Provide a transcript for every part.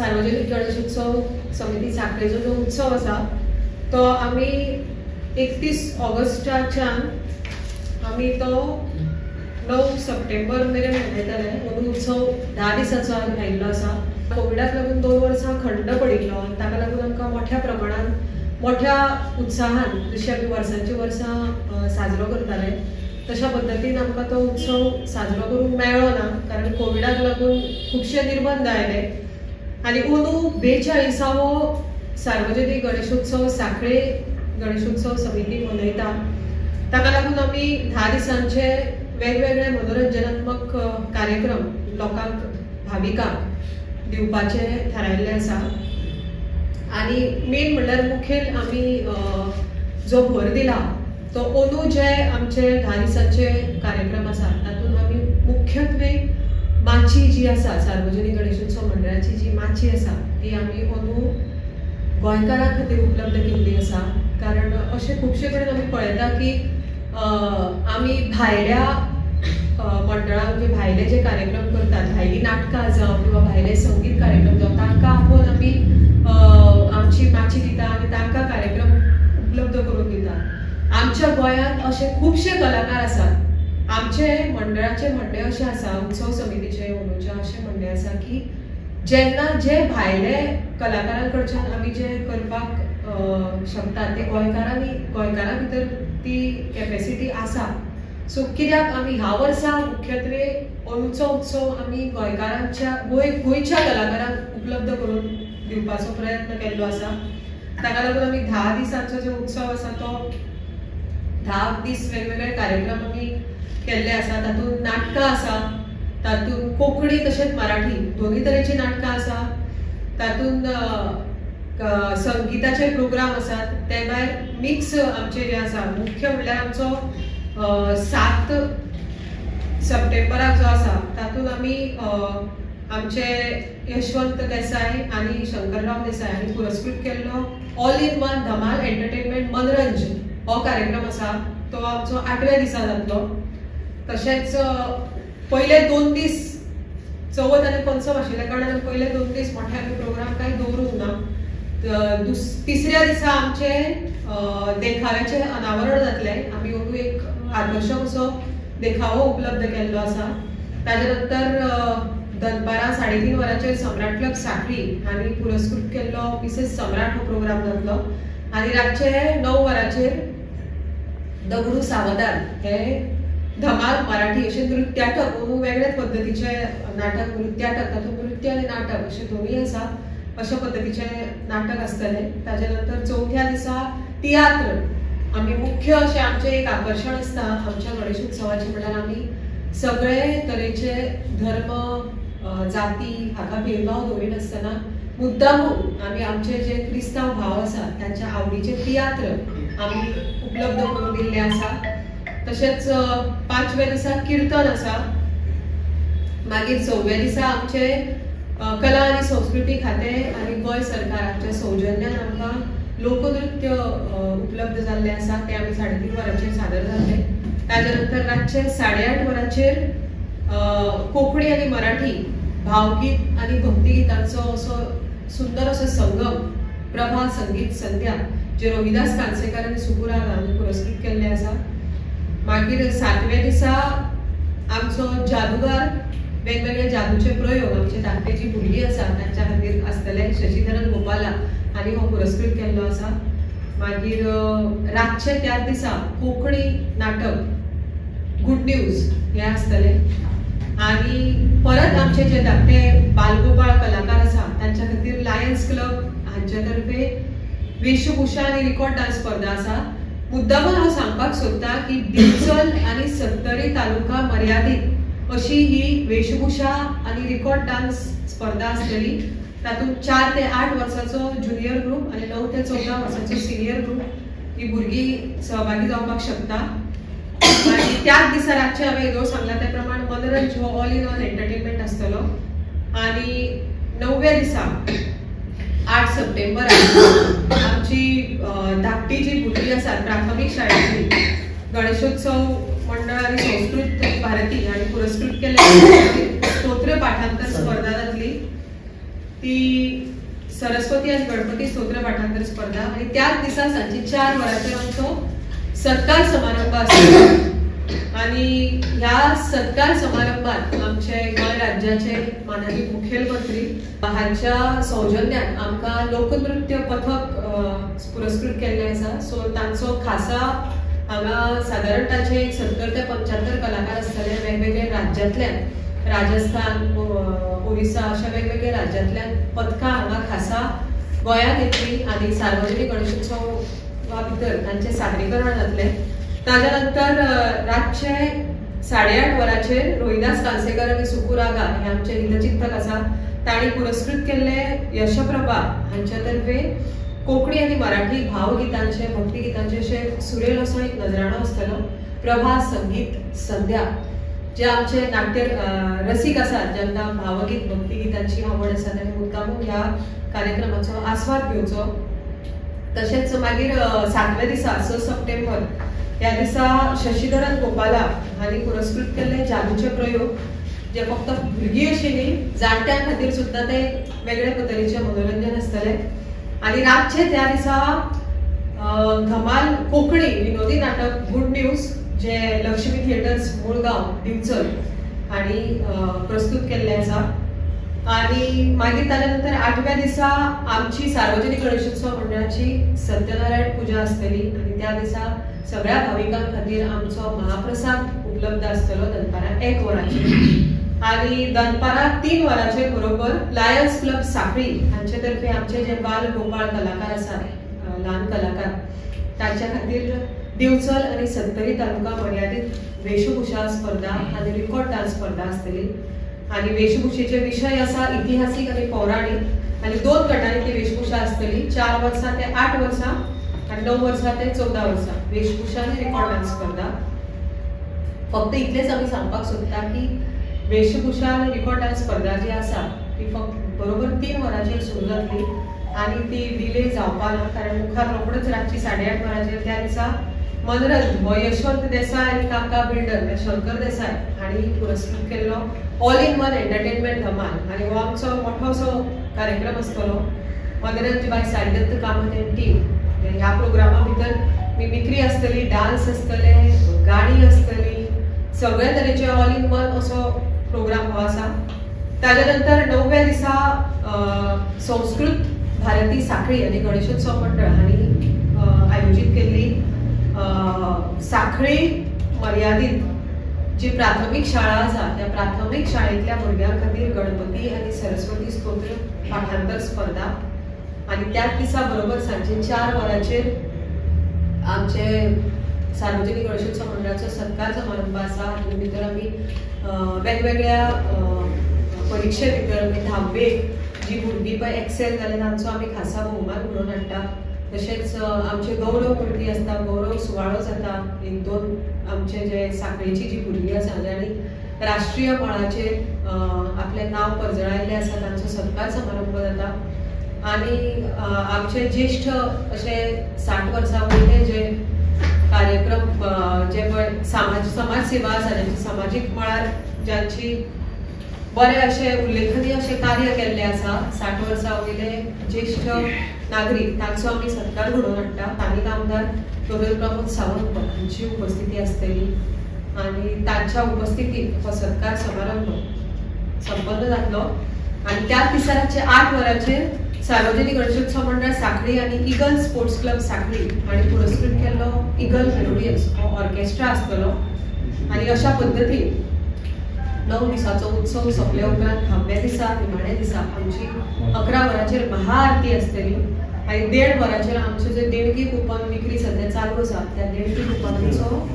सार्वजनिक गणेशोत्सव समिती साखळेचो जो उत्सव आसा तो आमी 31 ऑगस्टाच्यान आमी तो 9 सप्टेंबर मेरेन मनयतले. अंदू उत्सव 10 दिसांचो आयिल्लो आसा. कोविडाक लागून 2 वर्सां खंड पडिल्लो आनी ताका लागून आमकां मोठ्या प्रमाणान मोठ्या उत्साहान जशी आमी वर्सांची वर्सां साजरो करताले तशा पद्दतीन आमकां तो उत्सव साजरो करूंक मेळ्ळो ना, कारण कोविडाक लागून खुबशे निर्बंध आयले. आनी अंदू 42वो सार्वजनीक गणेशोत्सव साखळे गणेशोत्सव समिती मनयता. ताका लागून आमी 10 दिसांचे वेगवेगळे मनोरंजनात्मक कार्यक्रम लोकांक भाविकांक दिवपाचे थारायल्ले आसा. आनी मेन म्हणल्यार मुखेल आमी जो भर दिला तो अंदू जे आमचे 10 दिसांचे कार्यक्रम आसा तातूंत आमी मुख्यत्वे माची जी आसा सार्वजनीक गणेशोत्सव मंडळाची जी माची आसा ती आमी अंदू गोंयकारां खातीर उपलब्ध केल्ली आसा. कारण अशें खुबशे कडेन आमी पळयता की आमी भायल्या मंडळांक जे भायले जे कार्यक्रम करतात, भायली नाटकां जावं किंवा भायले संगीत कार्यक्रम जावं, तांकां आपोवन आमी आमची माची दिता आनी तांकां कार्यक्रम उपलब्ध करून दिता. आमच्या गोंयांत अशे खुबशे कलाकार आसात. आमचे मंडळाचे म्हणणें अशें आसा, उत्सव समितीचे अंदूचे अशें म्हणणें आसा की जेन्ना जे भायले कलाकारां कडच्यान आमी जे करपाक शकतात ते गोंयकारांनी गोंयकारां भितर ती कॅपेसिटी आसा. सो कित्याक आमी ह्या वर्सा मुख्यत्वे अंदूचो उत्सव आमी गोंयकारांच्या गोंयच्या कलाकारांक उपलब्ध करून दिवपाचो प्रयत्न केल्लो आसा. ताका लागून आमी 10 दिसांचो जो उत्सव आसा तो 10 दीस वेगवेगळे कार्यक्रम आमी केल्ले आसा. तातूंत नाटकां आसा, तातूंत कोंकणी तशेंच मराठी दोनूय तरेची नाटकां आसा, तातूंत संगीताचे प्रोग्राम आसात. ते भायर मिक्स आमचे जे आसा मुख्य म्हणल्यार आमचो 7 सप्टेंबराक जो आसा तातूंत आमी आमचे यशवंत देसाय आनी शंकरराव देसाय हांणी पुरस्कृत केल्लो all in one Dhamal entertainment Manaranj हो कार्यक्रम आसा तो आमचो 8व्या दिसा जातलो. तशेंच पयले 2 दीस चवथ आनी पंचम आशिल्ल्या कारणान पयले 2 दीस मोठे आमी प्रोग्राम कांय दवरूंक ना. तिसऱ्या दिसा आमचे देखाव्याचें अनावरण जातलें. आमी अंदू एक आकर्शक असो देखावो उपलब्ध केल्लो आसा. ताजे नंतर दनपारां 3:30 वरांचेर सम्राट क्लब साखळी आनी पुरस्कृत केल्लो मिसेस सम्राट हो प्रोग्राम जातलो. आनी रातचे 9 वरांचेर दगडू सावदान हे धमाल मराठी अशें नृत्याटक अंदू वेगळ्याच पद्दतीचे नाटक नृत्याटक, तातूंत नृत्य आनी नाटक अशें दोनूय आसा, अशा पद्दतीचे नाटक आसतलें. ताजे नंतर 4थ्या दिसा तियात्र. आमी मुख्य अशें आमचें एक आकर्शण आसता आमच्या गणेशोत्सवाचें म्हणल्यार आमी सगळे तरेचे धर्म जाती हाका भेदभाव दवरिनासतना मुद्दामून आमी आमचे जे क्रिस्तांव भाव आसा तांच्या आवडीचे तियात्र आमी उपलब्ध करून दिल्ले आसा. तशेंच 5व्या दिसा किर्तन आसा. मागीर 6व्या दिसा आमचे कला आनी संस्कृती खातें आनी गोंय सरकार हांच्या सौजन्यान आमकां लोकनृत्य उपलब्ध जाल्लें आसा तें आमी 3:30 वरांचेर सादर जातलें. ताजे नंतर रातचे 8:30 वरांचेर कोंकणी आनी मराठी भावगीत आनी भक्तिगितांचो असो सुंदर असो संगम प्रभा संगीत संध्या जे रोहिदास कांसेकर आनी सुकुरा हांणी पुरस्कृत केल्लें आसा. मागीर 7व्या दिसा आमचो जादूगार वेगवेगळे जादूचे प्रयोग आमचे धाकटे जी भुरगीं आसा तांच्या खातीर आसतले शशीधरन गोपाला आनी हो पुरस्कृत केल्लो आसा. मागीर रातचे त्याच दिसा कोंकणी नाटक गुड न्यूज हें आसतलें. आनी परत आमचे जे धाकटे बालगोपाळ कलाकार आसा तांच्या खातीर लायन्स क्लब हांचे तर्फे वेशभूषा आनी रिकॉर्ड डान्स स्पर्धा आसा. मुद्दामून हांव सांगपाक सोदता की दिवचल आनी सत्तरी तालुका मर्यादीत अशी ही वेशभूषा आनी रिकॉर्ड डान्स स्पर्धा आसतली. तातूंत 4 ते 8 वर्सांचो ज्युनियर ग्रूप आनी 9 ते 14 वर्सांचो सिनियर ग्रूप ही भुरगीं सहभागी जावपाक शकता. आनी त्याच दिसा रातचें हांवें येदोळ सांगलां त्या प्रमाण मनरंज हो ऑल इन ऑल एंटरटेनमेंट आसतलो. आनी 9व्या दिसा 8 सप्टेंबराक आमची धाकटी जी भुरगीं आसात प्राथमीक शाळेची गणेशोत्सव मंडळ आनी संस्कृत भारती हांणी पुरस्कृत केल्ले स्तोत्र पाठांतर स्पर्धा जातली. ती सरस्वती आनी गणपती स्तोत्र पाठांतर स्पर्धा आनी त्याच दिसा सांजे 4 वरांचेर आमचो सत्कार समारंभ आसतलो आनी ह्या सत्कार समारंभात आमचे गोंय राज्याचे माननीय मुखेलमंत्री हांच्या सौजन्यान आमकां लोकनृत्य पथक पुरस्कृत केल्लें आसा. सो तांचो खासा हांगा सादारण ताचे 70 ते 75 कलाकार आसतले वेगवेगळे राज्यांतल्यान, राजस्थान, ओरिसा अशा वेगवेगळ्या राज्यांतल्यान पथकां हांगा खासा गोंयांत येतली आनी सार्वजनीक गणेशोत्सवा भितर तांचें सादरीकरण जातलें. ताज्या नंतर रातचे 8:30 वरांचेर रोहिदास कालसेकर आनी सुकू रागा हे आमचे हितचिंतक आसा तांणी पुरस्कृत केल्ले यशप्रभा हांच्या तर्फे कोंकणी आनी मराठी भावगितांचे भक्तिगितांचे अशे सुरेल असो एक नजराणो आसतलो. प्रभा संगीत संध्या जे आमचे नाट्य रसीक आसात ज्यांना भावगीत भक्तिगितांची आवड आसा तांणी मुद्दामून ह्या कार्यक्रमाचो आस्वाद घेवचो. तशेंच मागीर 7व्या दिसा 6 सप्टेंबर ह्या दिसा शशीधरन गोपाला हांणी पुरस्कृत केल्ले जादूचे प्रयोग जे फक्त भुरगीं अशी न्ही जाणट्यां खातीर सुद्दां ते वेगळे पद्दतीचें मनोरंजन आसतलें. आनी रातचे त्या दिसा धमाल कोंकणी विनोदी नाटक गुड न्यूज जे लक्ष्मी थिएटर्स मुळगांव दिवचल हांणी प्रस्तूत केल्लें आसा. आनी मागीर ताच्या नंतर 8व्या दिसा आमची सार्वजनीक गणेशोत्सव मंडळाची सत्यनारायण पुजा आसतली आनी त्या दिसा सगळ्या भाविकां खातीर आमचो महाप्रसाद उपलब्ध आसतलो दनपारां 1 वरांचेर. आनी दनपारां 3 वरांचेर बरोबर लायन्स क्लब साखळी हांचे तर्फे आमचे जे बाल गोपाळ कलाकार आसात ल्हान कलाकार तांच्या खातीर दिवचल आनी सत्तरी तालुका मर्यादीत वेशभूषा स्पर्धा आनी रिकॉर्ड डान्स स्पर्धा आसतली. आनी वेशभूषेचे विशय आसा इतिहासीक आनी पौराणीक आनी 2 गटांनी ती वेशभूषा आसतली, 4 वर्सां ते 8 वर्सां आनी 9 वर्सां ते 14 वर्सां वेशभूषा आनी रिकॉर्ड डान्स स्पर्धा. फक्त इतलेंच आमी सांगपाक सोदता की वेशभूषा आनी रिकॉर्ड डान्स स्पर्धा जी आसा ती फक्त बरोबर 3 वरांचेर सुरू जातली आनी ती डिले जावपा ना, कारण मुखार रोखडोच रातची 8:30 वरांचेर त्या दिसा मनरंज हो यशवंत देसाय आनी काका बिल्डर शंकर देसाय हांणी पुरस्कृत केल्लो ऑल इन वन एंटरटेनमेंट धमाल आनी हो आमचो मोठो असो कार्यक्रम आसतलो. Manranj by Saidatt Kamat and team ह्या प्रोग्रामा भितर मिमिक्री आसतली, डान्स आसतले, गाणी आसतली, सगळे तरेचे ऑल इन वन असो प्रोग्राम हो आसा. ताज्या नंतर 9व्या दिसा संस्कृत भारती साखळी आनी गणेशोत्सव मंडळ हांणी आयोजीत केल्ली साखळी मर्यादीत जी प्राथमीक शाळा आसा त्या प्राथमीक शाळेंतल्या भुरग्यां खातीर गणपती आनी सरस्वती स्तोत्र पाठांतर स्पर्धा आनी त्याच दिसा बरोबर सांजे 4 वरांचेर आमचे सार्वजनीक गणेशोत्सव मंडळाचो सत्कार समारंभ आसा. हातूंत भितर आमी वेगवेगळ्या परिक्षे भितर आमी 10वेक जी भुरगीं पळय एक्सेल जाले तांचो आमी खासा भोवमान घडोवन हाडटा. तशेंच आमचे गौरव मूर्ती आसता, गौरव सुवाळो जाता. 1-2 आमचे जे साखळेची जी भुरगीं आसा जांणी राष्ट्रीय मळाचेर आपलें नांव पर्जळायिल्लें आसा तांचो सत्कार समारंभ जाता. आनी आमचे ज्येश्ठ अशे 60 वर्सां वयले जे कार्यक्रम जे पळय समाज सेवा आसा जांची समाजीक मळार जांची बरे अशे उल्लेखनीय अशें कार्य केल्लें आसा 60 वर्सां वयले ज्येश्ठ नागरीक तांचो आमी सत्कार घडोवन हाडटा. स्थानीक आमदार डॉक्टर प्रमोद सावंत हांची उपस्थिती आसतली आनी तांच्या उपस्थितीत हो सत्कार समारंभ संपन्न जातलो. आनी त्याच दिसा रातचे 8 वरांचेर सार्वजनीक गणेशोत्सव मंडळ साखळी आनी इगल स्पोर्ट्स क्लब साखळी हांणी पुरस्कृत केल्लो इगल मेलोडियस हो ऑर्केस्ट्रा आसतलो. आनी अशा पद्दतीन 9 दिसाचो उत्सव सोंपल्या उपरांत 10व्या दिसा निमाण्या दिसा आमची 11 वरांचेर महाआरती आसतली आनी 1.5 वरांचेर आमचे जे देणगी कुपन विक्री सद्या चालू आसा त्या देणगी कुपनाचो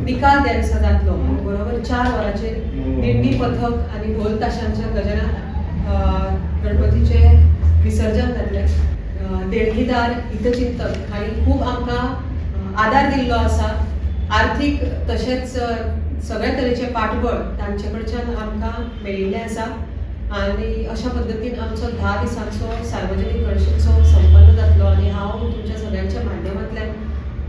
निकाल त्या दिसा जातलो. आनी बरोबर 4 वरांचेर दिंडी पथक आनी ढोल ताशांच्या गजरात गणपतीचे विसर्जन जातलें. देणगीदार हितचिंतक हांणी खूब आमकां आदार दिल्लो आसा, आर्थीक तशेंच सगळ्या तरेचे पाठबळ तांचे कडच्यान आमकां मेळिल्लें आसा. आनी अशा पद्दतीन आमचो 10 दिसांचो सार्वजनीक गणेशोत्सव संपन्न जातलो. आनी हांव तुमच्या सगळ्यांच्या माध्यमांतल्यान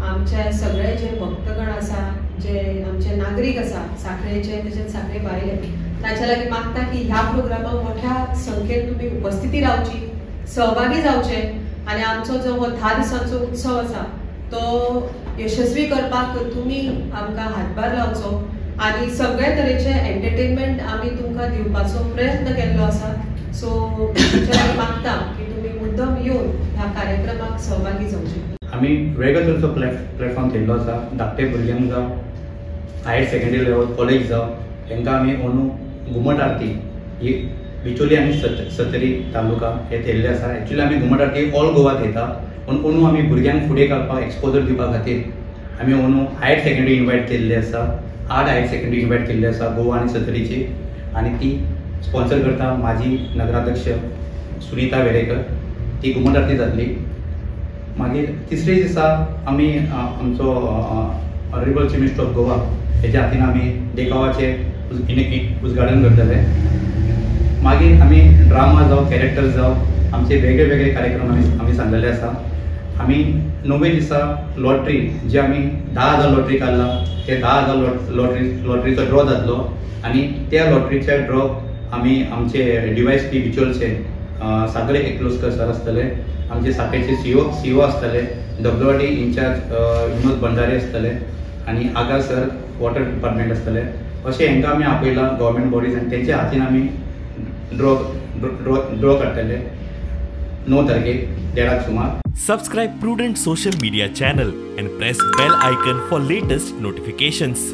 आमचे सगळे जे भक्तगण आसा, जे आमचे नागरीक आसा साखळेचे तशेंच साखळे भायले, ताच्या लागीं मागता की ह्या प्रोग्रामाक मोठ्या संख्येन तुमी उपस्थिती रावची, सहभागी जावचे आनी आमचो जो हो 10 दिसांचो उत्सव आसा तो यशस्वी करपाक तुमी आमकां हातभार लावचो आनी सगळे तरेचे एंटरटेनमेंट आमी तुमकां दिवपाचो प्रयत्न केल्लो आसा. सो तुमच्या लागीं मागता की तुमी मुद्दम येवन ह्या कार्यक्रमाक सहभागी जावचे. आमी वेगळे तरेचो प्लॅटफॉर्म केल्लो आसा. धाकटे भुरग्यांक जावं, हायर सेकेंडरी लेवल कॉलेज जावं, हेंकां आमी अंदू घुमट आरती ही बिचोली आनी सत्तरी तालुका हे थेयल्ले आसा. एक्चुअली आमी घुमट आरती ऑल गोवा थेयता, पूण अंदू आमी भुरग्यांक फुडें काडपाक एक्सपोजर दिवपा खातीर आमी अंदू हायर सेकेंडरी इनवायट केल्ले आसा. 8 हायर सेकेंडरी इनवायट केल्ले आसा गोवा आनी सत्तरीची, आनी ती स्पॉन्सर करता माजी नगराध्यक्ष सुनीता वेरेकर. ती घुमट आरती जातली. मागीर तिसरे दिसा आमी आमचो honourable chief minister of Goa हेच्या हातीन आमी देखावाचें उद्घाटन करतले. मागीर आमी ड्रामा जावं, कॅरेक्टर जावं, आमचे वेगळे वेगळे कार्यक्रम आमी सांगलेले आसा. आमी 9 दिसा लॉटरी जी आमी 10,000 लॉटरी काडला, ते 10,000 लॉटरीचो ड्रॉ जातलो आनी त्या लॉटरीच्या ड्रॉ आमी आमचे DYSP बिचोलचे सागरे एकलोस्कर सर आसतले, आमचे साखेचे CO आसतले, WRD in charge Vinod Bhandari आसतले आनी आगा सर वॉटर डिपार्टमेंट आसतले. अशें हांकां आमी आपयला गव्हर्मेंट बॉडीज आनी तेंच्या हातीन आमी ड्रॉ ड्रॉ काडटले 9 तारखेक 1:30 सुमार. Subscribe Prudent social media channel and press bell icon for latest notifications.